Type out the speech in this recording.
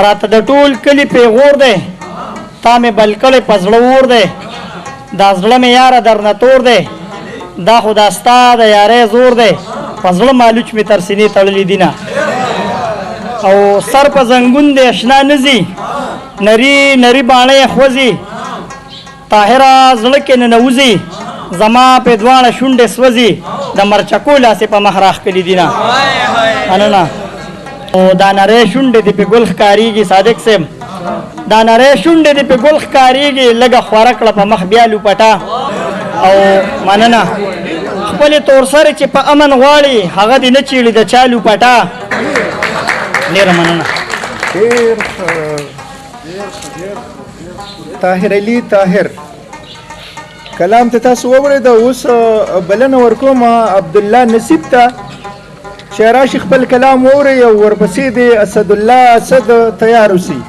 راته د ټول کلي پیغور دی، تا مې بل کړی په زړه اور دی، دا زړه مې یاره درنه تور دی، دا خو دا ستا د یارۍ زور دی، په زړه مالوچ مې تر سینې تړلي دینه. او سر په زنګون دی اشنا نه ځي، نری نری باڼه یې خوځي، طاهره زړه کې ننوځي، زما په دواړه شونډې سوځي، د مرچکو لاس یې په مخ راښکلي دي نه. مننه. او دا نری شونډې دې په ګل ښکارېږي صادق صاحب، دا نری شونډې دې په ګل ښکارېږي، لږه خوره کړه په مخ بیا لوپټه. او مننه. خپلې تورسرې چې په امن غواړي هغه دې نه چیړي د چا لوپټه. ډېره مننه. ډېر طاهر علي طاهر کلام ته تاسو واورېده. اوس بلنه ورکوم عبدالله نصیب ته چې راشي خپل کلام واوري او ورپسې دې اسدالله اسد تیار اوسي.